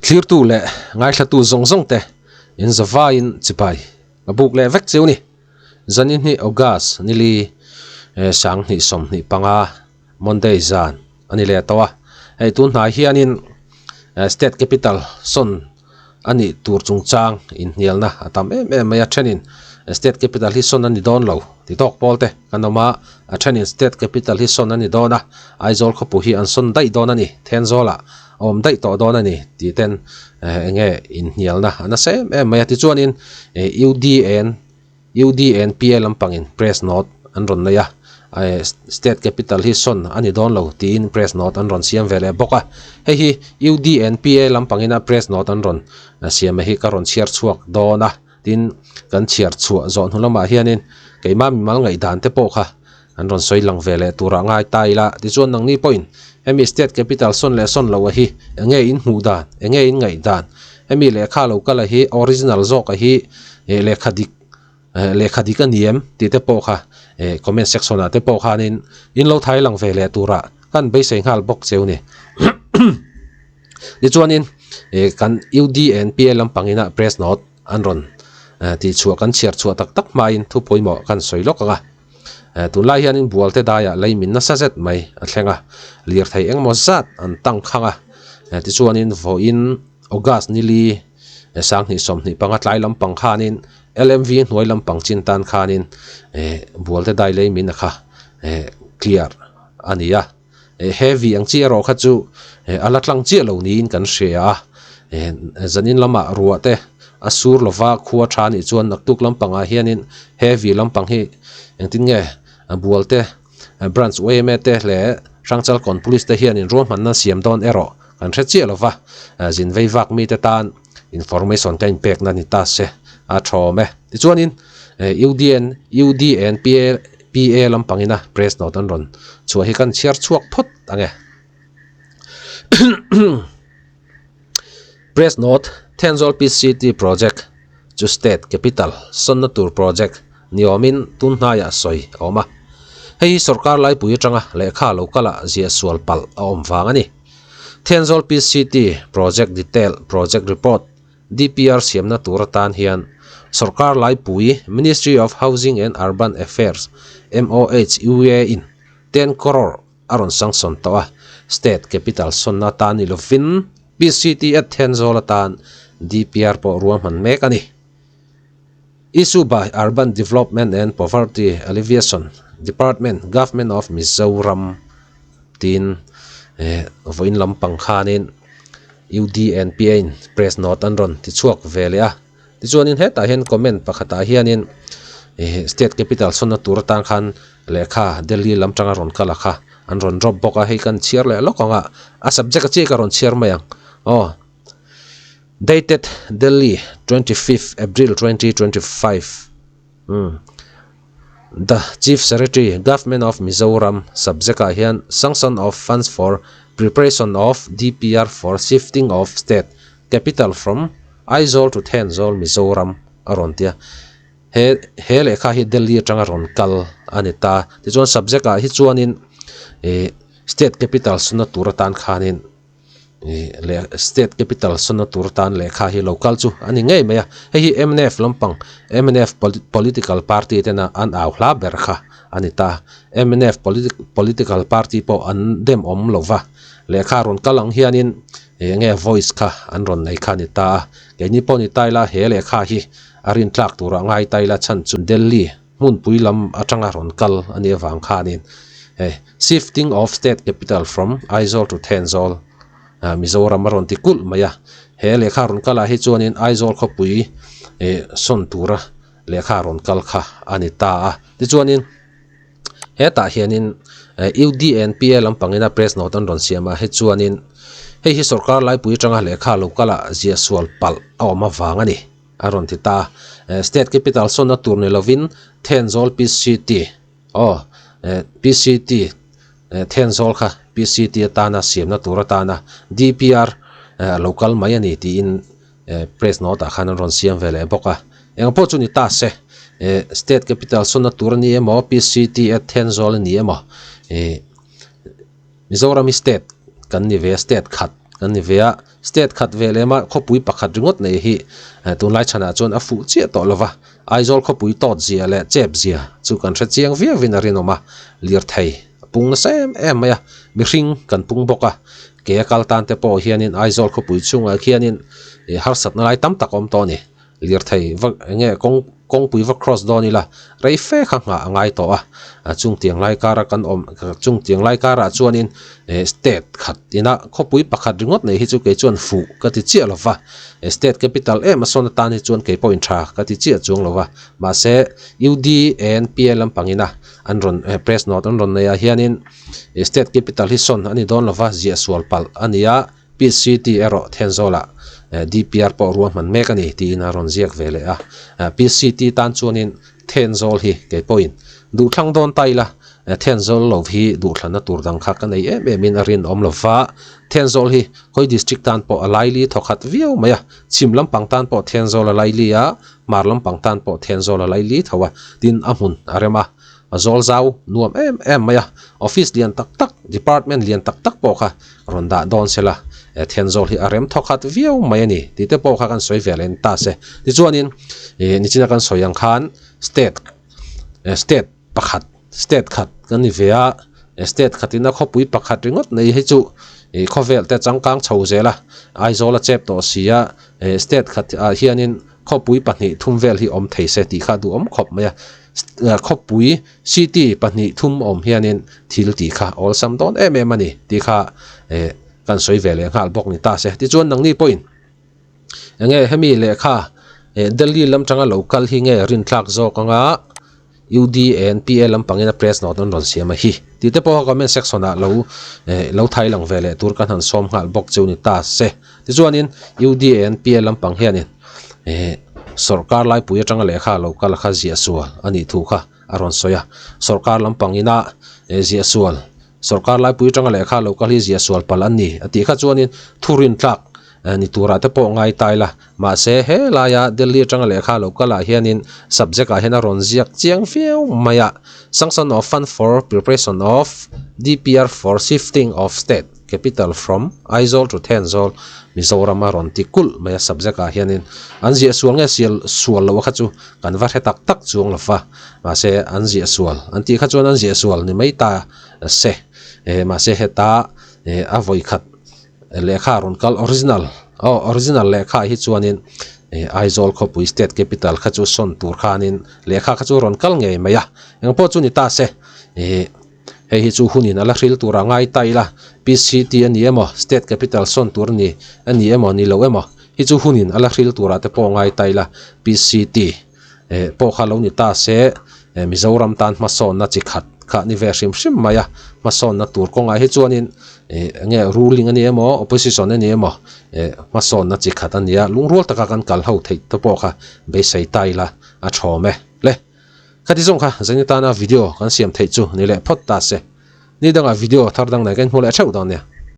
Thlirtu leh ngaithlatu zawng zawng te in zavaiin chibai a buk leh vek cheu ni. Zanin hi August nili 2025 Monday zan a ni leh tawh a. Hei tun hnai hianin State Capital sawn a nih tur chungchang inhnialna a tam em em mai a. Thenin State Capital hi sawn a ni dawn lo ti tawk pawl te kan awm a, a thenin State Capital hi sawn a ni dawn a, Aizawl khawpui hi an sawn daih dawn a ni Thenzawlah. a awm daih tawh dawn a ni tih ten eng nge inhnialna a nasa em em mai a. Tichuanin UDN UDNPA lampangin press note an rawn nei a, state capital hi sawn a ni dawn lo tiin press note an rawn siam ve leh bawk a. Hei hi UDNPA lampangina press note an rawn siam hi ka rawn chhiar chhuak dawn a. Tin, kan chhiar chhuah zawh hnu lamah hianin keimah mimal ngaihdan te pawh kha an rawn sawi lang ve leh turah ngai ta ila. Tichuan nangni pawhin hemi state capital sawn leh sawn loh a hi enge in hmuh dan, enge in ngaih dan, hemi lehkha lo kal a hi original zawk a hi lehkha dik lehkha dik a ni em tih te pawh kha comment section ah te pawh khanin in lo thai lang ve leh turah kan beisei nghal bawk cheu ni. Tichuanin kan UDNPA lampangina press note an rawn tihchhuah kan chhiar chhuah tak tak hmain thu pawimawh kan sawi lawk ang a. Tunlai hianin bualte daiah lei min nasa zet mai a thleng a, lirthei engemaw zat an tang khang a. Tichuanin vawiin August nili 2025 tlai lampang khanin LMV hnuai lampang chin tan khanin bualte dai lei min a kha clear a ni a. Heavy ang chi erawh kha chu a la tlang chiah lo niin kan hria a, zanin lamah ruah te a sur lova khua tha anih chuan naktuk lampangah hianin heavy lampang hi engtin nge bual te branch yma te leh Hrangchalkawn police te hianin ruahmanna siam dawn erawh kan hre chiah lova, zin vei vak mite tan information ka inpekna ni ta se a thawm e. Tichuanin UDN UDNPA PA lampangina press note an rawn chhuah hi kan chhiar chhuak phawt ang e. Press note, Thenzawl PCT project chu state capital sawnna tur project ni awmin tun hnaiah sawi a awm a. Hei hi sorkar laipui atanga lehkha lo kala ziah sual palh a awm vang a ni. Thenzawl PCT project detail project report DPR siamna tur atan hian sorkar laipui Ministry of Housing and Urban Affairs, MOHUA, in 10 crore a rawn sanction tawh a, state capital sawnna atan ni lovin PCT at Thenzawl atan DPR pawh ruahman mek a ni. Issue by Urban Development and Poverty Alleviation Department, Government of Mizoram tiin vawiin lampang khanin UDNPA in press note an rawn ti chhuak ve leh a. Tichuanin hetah hian comment pakhatah hianin state capital sawnna tur atan khan lehkha Delhi lam tanga rawn kal a kha an rawn drop bawk a, hei kan chhiar leh lawk ang a, a subject a chiah ka rawn chhiar mai ang aw. Dated Delhi 25th April 2025 umm The Chief Secretary Government of Mizoram subject ah hian Sanction of Funds for Preparation of DPR for Shifting of State Capital from Aizawl to Thenzawl Mizoram a rawn ti a. He he lehkha hi Delhi atanga rawn kal a ni ta. Tichuan subject ah hi chuanin ih State Capital suna tur atan khanin leh state capital sawnna tur tan lehkha hi lo kal chu a ni ngei mai a, hei hi mnf lampang mnf political party tena an au hla ber kha a ni ta, mnf political party pawh an dem awm lo va, lehkha rawn kal ang hianin eng nge voice kha an rawn nei kha a ni ta a, keini pawh ni ta ila he lehkha hi a rintlak turah ngai ta ila chhan chu Delhi hmunpui lam atanga rawn kal a nih avang khanin hei shifting of state capital from Aizawl to Thenzawl ah Mizoram a rawn ti kulh mai a, he lehkha rawn kal ah hi chuanin Aizawl khawpui ih sawn tura lehkha rawn kal kha a ni ta a, tichuanin hetah hianin UDNPA lampangina press note an rawn siam ah hi chuanin hei hi sorkar laipui atanga lehkha lo kal ah ziah sual palh a awm avang a ni. A rawn ti ta. State capital sawnna tur ni lovin Thenzawl PCT aw PCT Thenzawl kha PCT atana siamna tur atana DPR lo kal mai a ni tiin press note ah khan an rawn siam ve leh bawk a. Eng pawh chu ni ta se state capital sawnna tur a ni emaw PCT at Thenzawl a ni emaw Mizoram hi state kan ni ve a, state khat kan ni ve a. State khat ve lema khawpui pakhat ringawt nei hi tunlai chhanah chuan a fuh chiah tawh lova, Aizawl khawpui tawt zia leh chep zia chu kan hre chiang viauin a rinawm a, lirthei a pung nasa em em mai a, mihring kan pung bawk a, ke a kal tan te pawh hianin Aizawl khawpui chhungah khianin harsatna lai tam tak a awm tawh a ni. Lirthei va enge kawng kawngpui va cross dawn ila rei fe kha nghah a ngai tawh a, chungtiang lai kara kan awm chungtiang lai karah chuanin eh state khat ina khawpui pakhat ringawt nei hi chu kei chuan fuh ka ti chiah lo va, state capital em a sawn atan hi chuan kei pawhin tha ka ti chiah chuang lo va, mahse UDNPA lampangina an rawn press note an rawn neih ah hianin state capital hi sawn a ni dawn lo va ziah sual palh a ni a. PCT erawh Thenzawlah DPR pawh ruahman mek a ni tiin a rawn ziak ve leh a. PCT tan chuanin Thenzawl hi kei pawhin duhthlang dawn ta ila, Thenzawl lo hi duhthlanna tur dang kha ka nei em emin a rinawm lo va. Thenzawl hi khawi district tan pawh a laili thawkhat viau mai a, chhim lampang tan pawh Thenzawl a laili a, hmar lampang tan pawh Thenzawl a laili tho a, tin a hmun a rem a. A zawl zau nuam em em mai a, office lian tak tak, department lian tak tak pawh kha rawn dah dawn se la, Thenzawl hi a rem thaw khat viau mai a ni tih te pawh kha kan sawi ve leh ta se. Tichuanin nichina kan sawi ang khan state state pakhat state khat kan ni ve a, state khatin a khawpui pakhat ringawt nei hi chu khawvel te changkang chho zel a, Aizawl a chep tawh si a, state khat ah hianin khawpui pahnih thum vel hi awm thei se tih kha a duhawm khawp mai a. Khawpui city pahnih thum awm hianin thil tih kha awlsam dawn em em a ni tih kha eh kan sawi ve leh nghal bawk ni ta se. Tichuan nangni pawhin enge hemi lehkha eh Delhi lam tanga lo kal hi nge rinthlak zawk anga UDNPA lampangin a press note an rawn siam a hi tih te pawh comment section ah lo eh lo thai lang ve leh tur kan han sawm nghal bawk chu ni ta se. Tichuanin UDNPA lampang hianin eh sawrkar laipui atanga lehkha lo kal kha ziah sual a nih thu kha a rawn sawi a. Sawrkar lampang ina eh ziah sual sawrkar laipui atanga lehkha lo kal hi ziah sual palh an ni a tih kha chuanin thu rintlak ni turah te pawh ngai ta ila. Mahse he laia Delhi atanga lehkha lo kalah hianin subject ah hian a rawn ziak chiang viau mai a, Sanction of Fund for Preparation of DPR for Shifting of State. Capital from Aizawl to Thenzawl, Mizoram a rawn ti kulh mai a subject ah hianin an ziah sual nge sial sual loh a kha chu kan va hre tak tak chuang lo va, mahse an ziah sual an tih kha chuan an ziah sual ni mai ta se, eh mahse heta eh a vawi khat lehkha a rawn kal original aw original lehkha hi chuanin eh Aizawl khawpui state capital kha chu sawn tur khanin lehkha kha chu rawn kal ngei mai a, engpawh chu ni ta se eh. Hei hi chu hunin a la hril tur a ngai ta ila, PCT a ni emaw, State Capital sawn tur a ni a ni emaw ni lo emaw, hi chu hunin a la hril turah te pawh ngai ta ila, PCT eh pawh kha lo ni ta se, eh Mizoram tan hmasawnna chi khat kha ni ve hrim hrim mai a, hmasawnna tur kawngah hi chuanin eh enge ruling a ni emaw, opposition a ni emaw, eh hmasawnna chi khat a nia, lungrual taka kan kal ho theih te pawh kha beisei ta ila a thawm e le. Khati zawng kha zan atana video kan siam theih chu ni leh phawt ta se. Ni dangah video thar dang nen kan hmu leh theuh dawn nia.